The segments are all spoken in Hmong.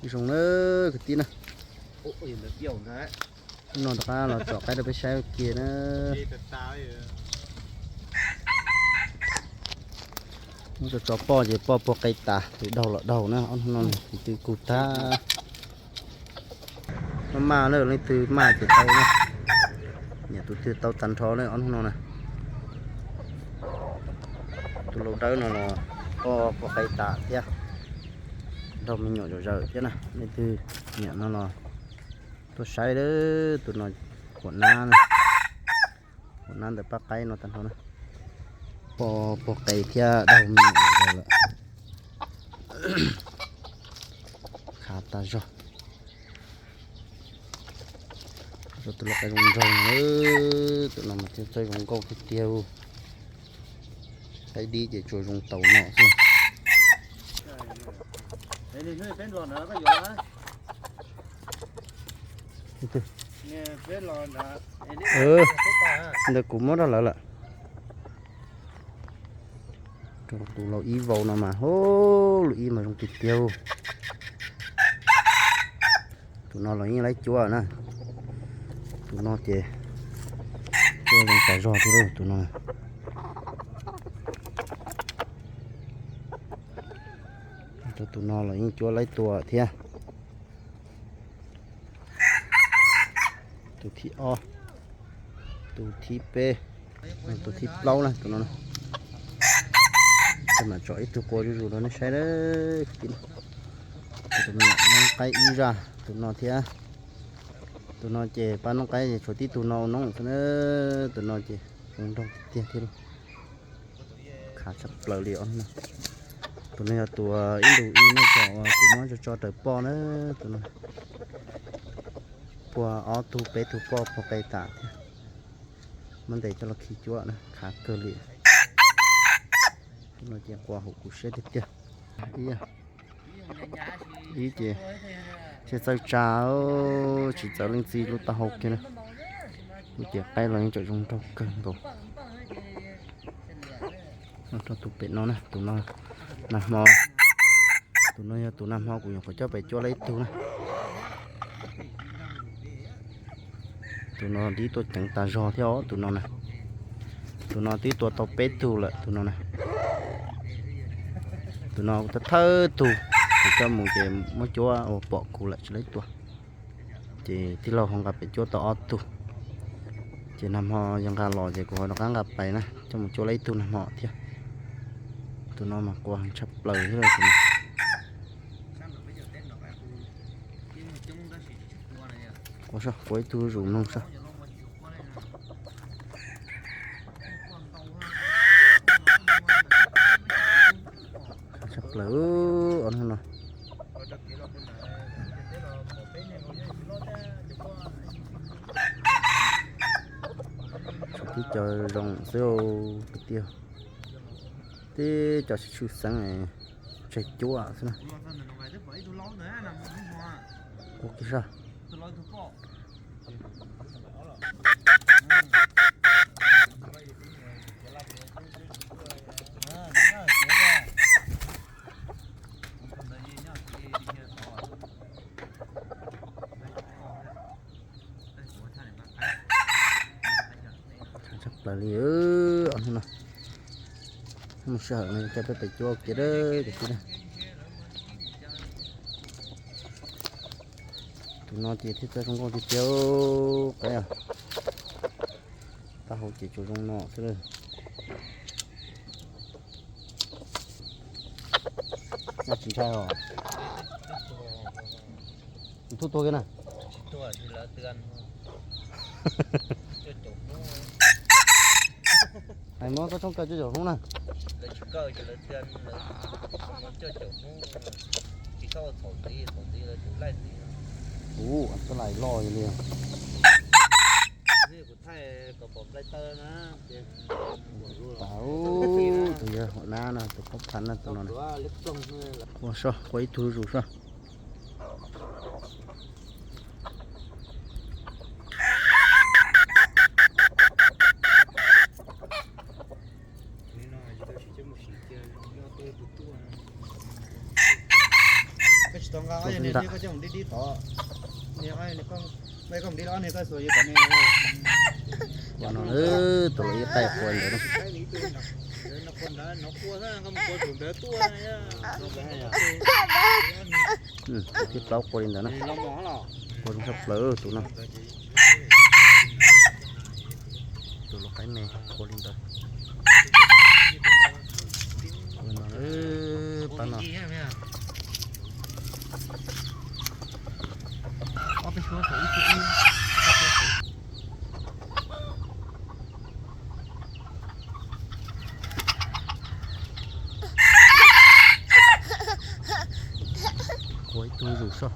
Zoo na kwv tij na. Hnub no rov qab los tsom qaib rau peb saib ua ke na. Muab tso tso poj ces poj puag qe tas, tus daug los daug na, ob hnub no tus twg kug tag. Maj maj na, leej twg maj ces tau na. Nyiam tus twg tau tag nrho na ob hnub no na. Tus lau dawb no los poj puag qe tas thiab, nrog me nyuam zom zaws thiab na. Leej twg nyiam no los tuaj saib, tus no huam nab, huam nab ntawm pab qaib no tag nrho na. Poj puag qe thiab daug me nyuam zom zaws lawm. Khav tas zog. Tus lau qaib zoo nraug, tus no mas thiaj txawj zoo nkauj tiag tiag. Qaib dib ces tsuas zoo taus no xwb. Ntawd kuv muab rau lawv lawm. Tus lau ib vau no mas, hu, lau ib mas zoo tiag tiag. Tus no los yeej laib cuab na. Tus no ces cuab zoo tas zog thiab tus no. Tus no los yeej cuab laib tua thiab. Tus thib ob, tus thib peb, tus thib plaub na tus no. Ces mam tsom ib tug qua zuj zus rau nej saib. Tus me nyuam noob qaib ib zaj, tus no thiab. Tus no ces pab noob qaib ces tshuav tib tug no ua noob xwb na. Tus no ces zoo nraug tiag tiag thiab. Khav tshaj plaws li os. Tus no yog tus ib ntus ib no tso uas kuv muab tso tso raws poj na. Tus no puag ob tug peb tug poj puag qe tas thiab. Muab ntes coj los khi cuab na, khav kawg li. Tus no ces qua hauv kuv siab tiag tiag. Ib ces txawj tsa, tsis txawj leej txiv lub taub hau kiag na. Lub cev qaib los yeej tseem zoo nraug kawg nkaus. Rau tus pem no na, tus no nag hmo, tus no yog tus nag hmo kuv nyuam qhuav coj pem cuab laib ib tug na. Tus no dib tuaj ceev tas zog thiab os tus no na. Tus no twb tua tau peb tug lawm tus no na. Tus no kuv thawj thawj tug, kuv coj mus ces muab cuab ua pom kuv lawm tsis laib tua. Ces tij laug ho nqa pem cuab tau ob tug. Ces nag hmo yog nqa los ces kuv ho rov qab nqa pais na, coj mus cuab laib ib tug nag hmo thiab. Tus no mas qua heev tshaj plaws thiab tus no. Qua saib, qua ib tug zus mloog saib. Tshaj plaws os no. Tib co zoo xwb kwv tij, tib co tsis tshwj xeeb, tseg cuab xwb na. Ua kiag sab. Tshaj plaws li os no. Mus sij hawm no coj peb pem cuab ua ke dab tsi na. Tus no ces thiaj txawj zoo nkauj tiag tiag, qaib. Taub hau ces tsuas zoo no xwb. Noj tsis ntshai os. Tus tuag kiag na. Hais muab koj tsooj kaw cuaj caum hnub na. Ub, txoj lais loj li. Tas, tus yawg huam nab no, tus pab phav no, tus no. Ua soj, qua ib tug zus soj. Ua no, tus los ib qaij qua li ntawd na. Tus thib plaub qua li ntawd na. Qua zoo tshaj plaws tus no. Tus los qaib me qua li ntawd. Ua no, pab no. Qua ib tug zus soj.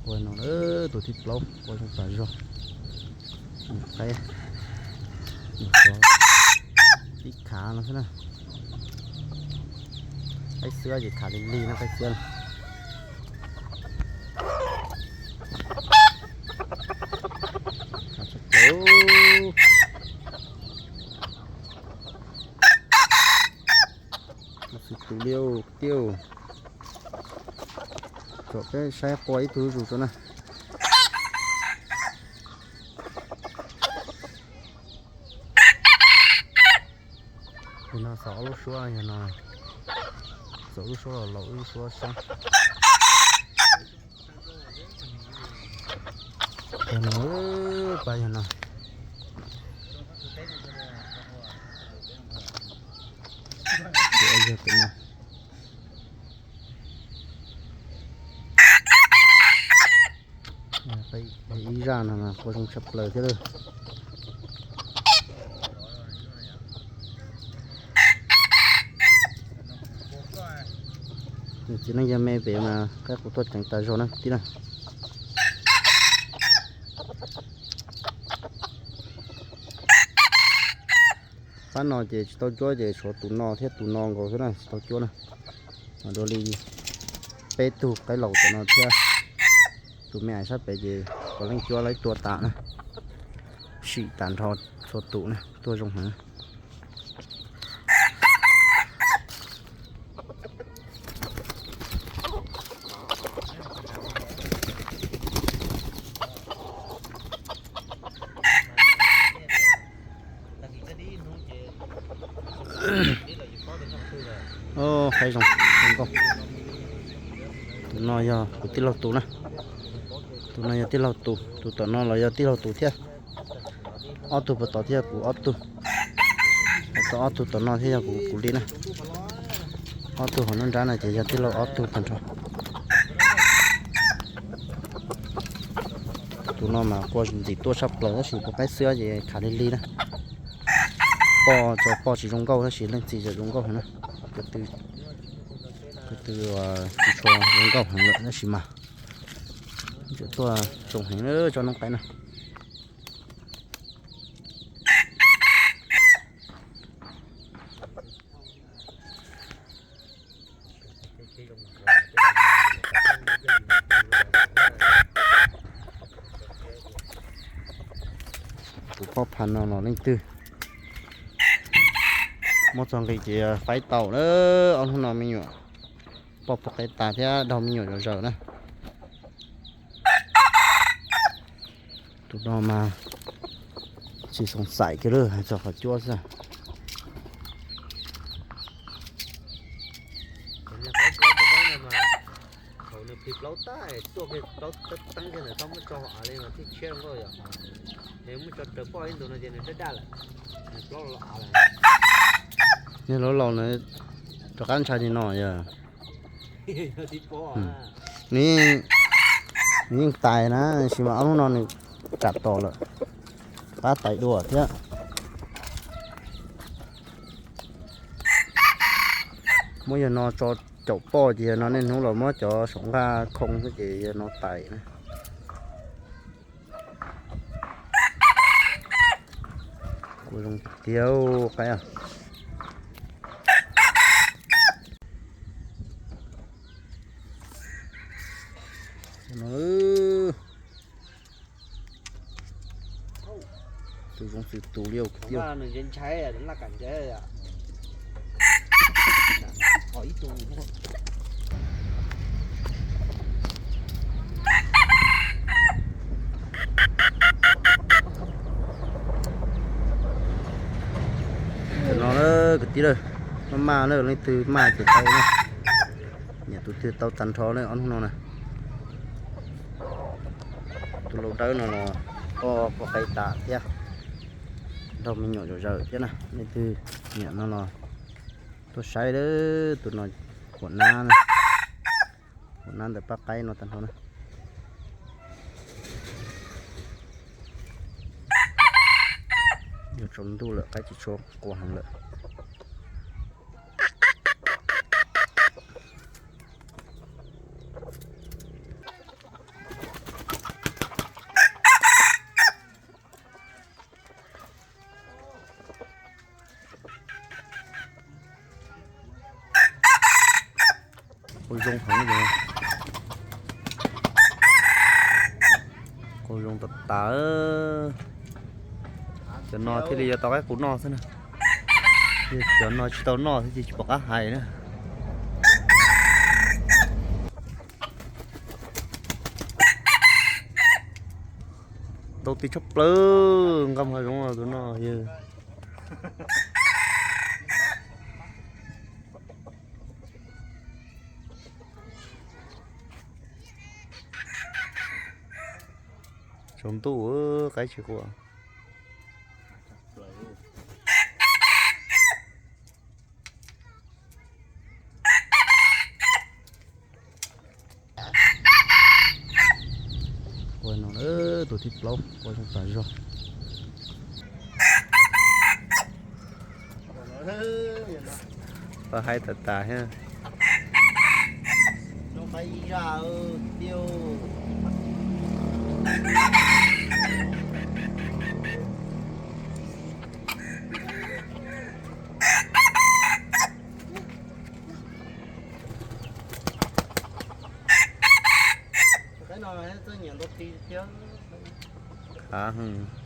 Ua no, tus thib plaub qua zoo tas zog. Qaib, qaib tib khav no xwb na. Qaib xwb ces khav li lig no, qaib xwb. Xwb tus liaj tiaj. Tsom peb saib qua ib tug zus rau na. Tus no xaus ob lub suab, yog no xaus lub suab los laus lub suab sab. Yog no, pab yog no. Yog tus no. Ib zaj no qua zoo tshaj plaws thiab lawm. Txiv neej yog me pem mas qaib qus tuaj ceev tas zog na tib na. Pab no ces tsis tau cuab ces tshuav tus no thiab tus no nkaus xwb na, tsis tau cuab na. Mas dua li peb tug qaib laus tom no thiab tus me ais sab pem ces puav leej cuab laib tua tas na. Sim tas nrho txhua tus na, tuaj zoo heev. Qaib zoo, zoo nkauj. Tus no yog kuv tij laug tus na. Tus no yog tij laug tus, tus tom no los yog tij laug tus thiab. Ob tug puag tod thiab yog kuv ob tug. Tau ob tug tom no thiab yog kuv, kuv li na. Ob tug hauv nruab nrab no ces yog tij laug ob tug tag nrho. Tus no mas qua ntxim tuaj tshaj plaws tab sis tus qaib xwb ces khav li lig na. Poj tso poj tsis zoo nkauj tab sis leej txiv zoo nkauj heev na. Ko tw tsis tshua zoo nkauj heev lawm tab sis mas tseem tuaj zoo heev tsob noob qaib na. Tus poj pha no los leej twg muab txog nqi ces faib tau lawm. Ob hnub no me nyuam poj pub qaib tas thiab daug me nyuam zom zaws na. Tus no mas tsis xoom xaim kiag lawm, hais txog qhov cuab xwb. Thaum nws plig plaub tag tuaj kiag plaub teeb kiag ntawm toj muab tso hauv av li mas thiaj tshiab nkauj yom. Nws muab tso raws poj ib ntus no ces nws daj daj lawm, nws plaub los av lawm. Niag laus laus na, rov qab ntshai li no yog. Nws, nws yeej tais na, tab sis mas ob hnub no nws tsam tos lawm, qab tais dua thiab. Muab yawg no tso caum poj ces yawg no niaj hnub los muab cov saum nqaj khoo xwb ces yawg no tais na. Kuj zoo tiag qaib. No, tus zoo xwm tus li kwv tij. Tam no na kwv tij, maj maj na, leej twg maj ces tau na. Nyiam tus twg tau tag nrho na ob hnub no na. Tus laus dawb no los koj poj qe tas thiab, nrog me nyuam zom zaws thiab na. Leej twg nyiam no los tuaj saib lawm. Tus no huam nab, huam nab ntawm pab qaib no tag nrho na. Yuav tsaus ntuj lawm, qaib tsis tshua qua heev lawm. Qua zoo heev, qua zoo tas tas. Cov no thiaj li yuav tau qaib qus noj xwb na. Cov no tsis tau noj thiab ces tsis pom qab hais na. Ntau tis tshaj plaws, nqa mus hav zoov tus no yog. Tsaus ntuj qaib tsis qua. Qua no tus thib plaub qua zoo tas zog. Pab haib tas tas thiab. Khav heev.